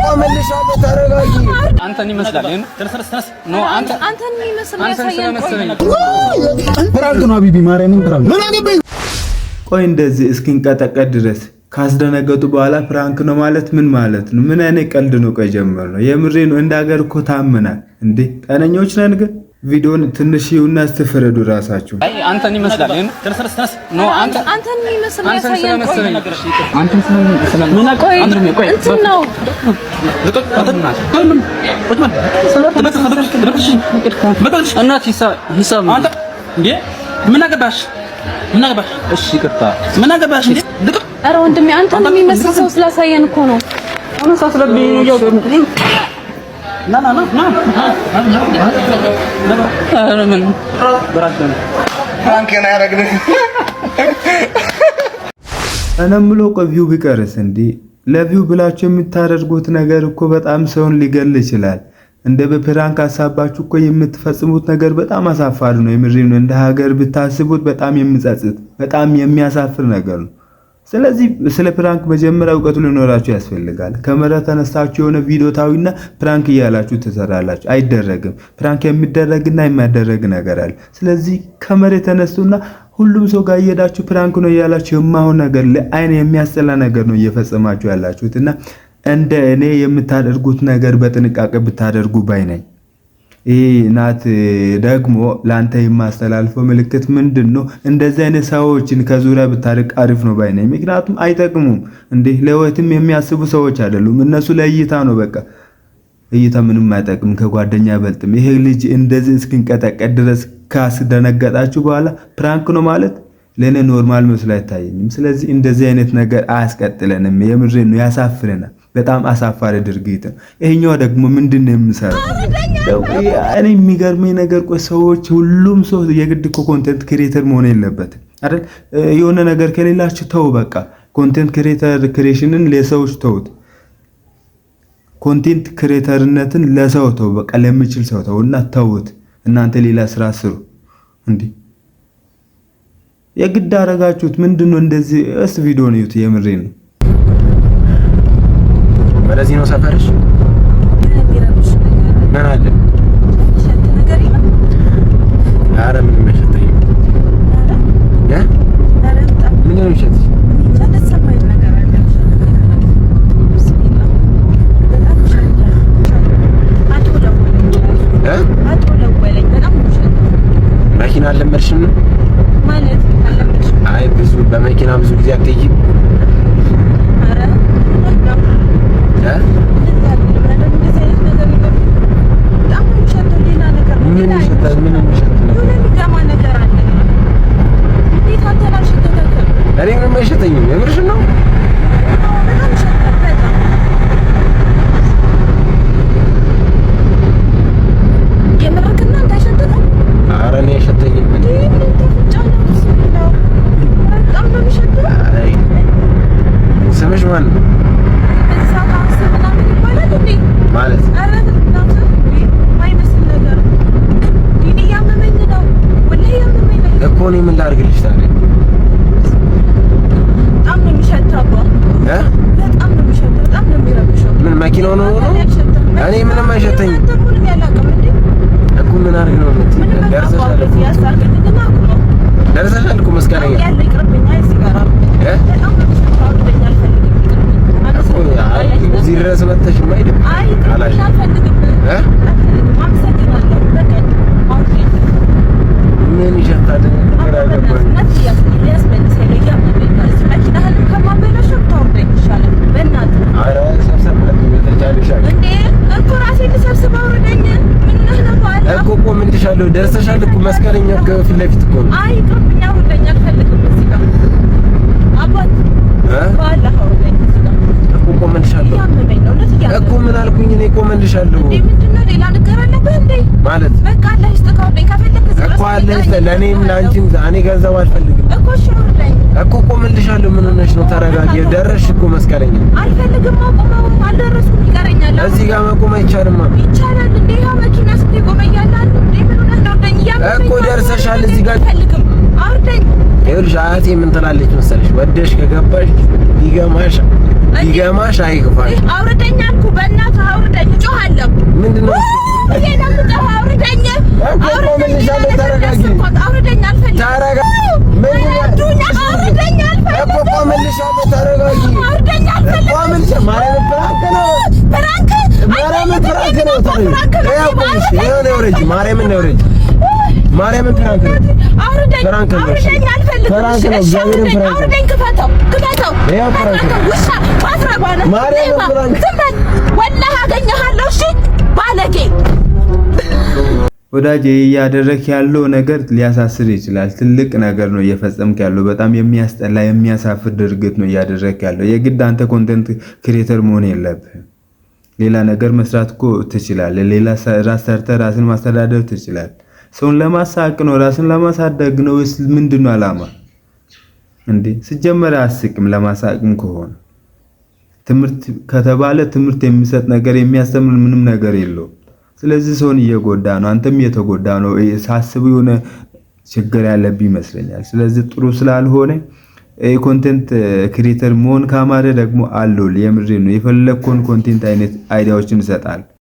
ቆምልሻለሁ። ተረጋጊ። አንተን ይመስላል። No፣ አንተ አንተን የሚመስል አንተን ያሳየን። ቆይ ስለመሰለኝ። Prank ነው ሀቢቢ፣ ማርያምን prank። ምን አገባኝ? ቆይ፣ እንደዚህ እስኪንቀጠቀጥ ድረስ ካስደነገጡ በኋላ prank ነው ማለት ምን ማለት ነው? ምን አይነት ቀልድ ነው? ቆይ ጀመር ነው። የምሬ ነው። እንደ ሀገር እኮ ታመናል እንዴ! ጤነኞች ነን ግን? ቪዲዮን ትንሽ ይሁና ስትፈረዱ ራሳችሁ። አይ፣ አንተን ይመስላል። No፣ አንተ አንተን የሚመስል አንተን ያሳየን። ቆይ ስለመሰለኝ። አንተን ስለ ቆይ እንትን ነው። እናት ሂሳብ አንተ እንዴ ምን አገባሽ? ምን አገባሽ? እሺ ይቅርታ። ምን አገባሽ እንዴ? ልቀቅ። ኧረ ወንድሜ፣ አንተን የሚመስል ሰው ስላሳየን እኮ ነው። አመሳስለብኝ ነው ያው። ና ና ና ና። ኧረ ምን prank ነው። Prank ነው ያደረግንህ። እኔም ብሎ ቆይ view ቢቀርስ እንዴ? ለ view ብላችሁ የምታደርጉት ነገር እኮ በጣም ሰውን ሊገል ይችላል። እንደ በ prank አሳባችሁ እኮ የምትፈጽሙት ነገር በጣም አሳፋሪ ነው። የምሬን ነው። እንደ ሀገር ብታስቡት በጣም የሚጸጽት፣ በጣም የሚያሳፍር ነገር ነው። ስለዚህ ስለ prank መጀመሪያ እውቀቱ ሊኖራችሁ ያስፈልጋል። ከመሬት ተነስታችሁ የሆነ ቪዲዮ ታዩና prank እያላችሁ ትሰራላችሁ። አይደረግም። Prank የሚደረግና የማይደረግ ነገር አለ። ስለዚህ ከመሬት ተነስቱና ሁሉም ሰው ጋር እየሄዳችሁ prank ነው እያላችሁ የማይሆን ነገር፣ ለአይን የሚያስጠላ ነገር ነው እየፈጸማችሁ ያላችሁት እና እንደ እኔ የምታደርጉት ነገር በጥንቃቄ ብታደርጉ ባይ ነኝ። ይህ ናት ደግሞ ለአንተ የማስተላልፈው ምልክት ምንድን ነው? እንደዚህ አይነት ሰዎችን ከዙሪያ ብታርቅ አሪፍ ነው ባይ ነኝ። ምክንያቱም አይጠቅሙም። እንዴ፣ ለህይወትም የሚያስቡ ሰዎች አይደሉም። እነሱ ለእይታ ነው፣ በቃ እይታ ምንም አይጠቅም፣ ከጓደኛ አይበልጥም። ይሄ ልጅ እንደዚህ እስኪንቀጠቀጥ ድረስ ካስደነገጣችሁ በኋላ prank ነው ማለት ለእኔ normal መስሎ አይታየኝም። ስለዚህ እንደዚህ አይነት ነገር አያስቀጥለንም። የምሬን ነው፣ ያሳፍረናል። በጣም አሳፋሪ ድርጊት ነው። ይሄኛው ደግሞ ምንድን ነው የምሰራው? እኔ የሚገርመኝ ነገር ቆይ ሰዎች፣ ሁሉም ሰው የግድ እኮ content creator መሆን የለበትም አይደል? የሆነ ነገር ከሌላችሁ ተው በቃ። Content creator creation ን ለሰዎች ተውት። Content creator ነትን ለሰው ተው፣ በቃ ለሚችል ሰው ተው እና ተውት። እናንተ ሌላ ስራ ስሩ። እንዴ፣ የግድ አረጋችሁት። ምንድነው እንደዚህ? እስቲ ቪዲዮ ነው፣ የምሬ ነው። ወደዚህ ነው ሰፈርሽ? ምን አለ? ኧረ ምንም አይሸተኝም። እ ምንድን ነው የሚሸትሽ? ደስ የማይል ነገር አለ። ቢስሚላህ፣ በጣም ይሸታል። አጥወለወለኝ። እ አጥወለወለኝ። በጣም ነው የሚሸተው። መኪና አልለመድሽም ነው? ማለት አልለመድሽም? አይ፣ ብዙ በመኪና ብዙ ጊዜ አትሄጂም? ኧረ ነው። እ እንደዚህ አይደለም። ኧረ እንደዚህ አይነት ነገር የለም። በጣም ነው የሚሸተው። ሌላ ነገር ነው። ምን ሌላ ይሸታል? ምን የሚሸት ነገር? የሆነ የሚገማ ነገር አለ። እንዴት አንተን አልሸተተህም? እኔ ምንም አይሸተኝም። የምርሽን ነው? አዎ፣ በጣም ይሸታል። በጣም። የምርክና አንተ አይሸትህም? ኧረ እኔ አይሸተኝም። እንዴ፣ ምን ተፍጫ ነው? ቢስሚላህ፣ በጣም ነው የሚሸተው። አይ፣ ስምሽ ማን ነው? በዚህ ሰዓት አሁን ስም ምናምን ይባላል እንዴ? ማለት? ኧረ እናትህ፣ እንዴ፣ የማይመስል ነገር፣ እንዴ፣ እኔ እያመመኝ ነው። ወላሂ እያመመኝ ነው። እኮ እኔ ምን ላድርግልሽ ታዲያ? በጣም ነው የሚሸተው አባ። እ በጣም ነው የሚሸተው። በጣም ነው የሚረብሸው። ምን መኪናው ነው ነው? እኔ ምንም አይሸተኝም። አንተ ምንም ያላውቅም እንዴ? እኮ ምን አድርግ ነው የምትይኝ? ምንም በቃ ደርሰሻል አባ፣ እኮ። እንደዚህ ያዝ አድርግልኝና አቁመው። ደርሰሻል እኮ መስቀለኛ። ያለው ይቅርብኝ። አይ፣ እዚህ ጋር አሁን እ በጣም ነው የሚሸተው። አውርደኝ፣ አልፈልግም። ይቅርብኝ። እኮ አይ፣ እዚህ ድረስ መተሽማ አይደል? አይ፣ ይቅርብኝ፣ አላሽ አልፈልግም። እ አልፈልግም። አመሰግናለሁ። በቃ አውርደኝ። ምን ይሸታል? ግራ ገባኝ። መኪናህንም ከማበላሸው ብታወርደኝ ይሻላል። በእናትህ። ኧረ ሰብሰብ በተቻለሽ አቅም። እንዴ፣ እኮ ራሴን ልሰብስብ፣ አውርደኝ። ምን ሆነህ ነው? በኋላ እኮ ቆምልሻለሁ። ደርሰሻል እኮ፣ መስቀለኛ ከፊት ለፊት እኮ ነው። አይ፣ ይቅርብኝ፣ አውርደኝ። አልፈልግም እዚህ ጋር አባት። እ በአላህ አውርደኝ እዚህ ጋር። እኮ ቆምልሻለሁ። እያመመኝ ነው፣ እውነት እያመመኝ። እኮ ምን አልኩኝ እኔ? ቆምልሻለሁ። እንዴ፣ ምንድን ነው? ሌላ ነገር አለብህ እንዴ? ማለት? በቃ አላህ ይስጥህ፣ አውርደኝ ከፈለክ እዚህ እኮ ድረስ። አለ ለእኔም ለአንቺም እኔ ገንዘብ አልፈልግም። እኮ እሺ፣ አውርደኝ። እኮ ቆምልሻለሁ። ምን ሆነሽ ነው? ተረጋጊ። ደረስሽ እኮ መስቀለኛ። አልፈልግም፣ አቁመው። አልደረስኩም፣ ይቀረኛል። እዚህ ጋር መቆም አይቻልም። ይቻላል እንዴ? ያው መኪና ስንት የቆመ እያለ አሉ እንዴ? ምን ሆነህ ነው? አውርደኝ፣ እያመመኝ እኮ ነው። ደርሰሻል እዚህ ጋር። አልፈልግም፣ አውርደኝ። ይኸውልሽ አያቴ ምን ትላለች መሰለሽ? ወደሽ ከገባሽ ቢገማሽ ቢገማሽ አይግፋሽ። አውርደኝ አልኩህ፣ በእናትህ አውርደኝ፣ እጮሃለሁ። ምንድን ነው ብዬ ነው የምጮኸው። አውርደኝ፣ አውርደኝ፣ ተረጋጊ፣ አውርደኝ፣ አልፈልግም። ተረጋ እርዱኝ፣ አውርደኝ፣ እኮ አልፈልግም። ቆምልሻለሁ። ተረጋጊ። አውርደኝ፣ አልፈልግም። ቆምልሻለሁ። ማርያምን prank ነው። prank ማርያምን prank ነው። ይኸው ቆምልሽ፣ ይኸው ነው ውረጂ። ማርያምን ነው ውረጂ። ማርያምን prank ነው። አውርደኝ፣ prank ነው። አውርደኝ፣ አልፈልግም። prank ነው። እሺ፣ እግዚአብሔርን አውርደኝ፣ prank ነው። አውርደኝ፣ ክፈተው፣ ክፈተው። ይኸው prank ነው። ውሻ ማስረባ ነህ። ማርያምን ሌባ፣ prank። ዝም በል። ወላሂ አገኘሃለሁ። እሺ ባለጌ። ወዳጅ እያደረክ ያለው ነገር ሊያሳስር ይችላል። ትልቅ ነገር ነው እየፈጸምክ ያለው። በጣም የሚያስጠላ የሚያሳፍር ድርጊት ነው እያደረክ ያለው። የግድ አንተ content creator መሆን የለብህም። ሌላ ነገር መስራት እኮ ትችላለህ። ሌላ ራስ ሰርተህ ራስን ማስተዳደር ትችላለህ። ሰውን ለማሳቅ ነው ራስን ለማሳደግ ነው ወይስ ምንድን ነው አላማ እንዴ? ሲጀመር አያስቅም። ለማሳቅም ከሆነ ትምህርት ከተባለ ትምህርት የሚሰጥ ነገር የሚያስተምር ምንም ነገር የለውም። ስለዚህ ሰውን እየጎዳ ነው፣ አንተም እየተጎዳ ነው። ሳስበው የሆነ ችግር ያለብህ ይመስለኛል። ስለዚህ ጥሩ ስላልሆነ content creator መሆን ካማረ ደግሞ አለው። የምሬ ነው። የፈለግከውን content አይነት idea ዎችን ይሰጣል።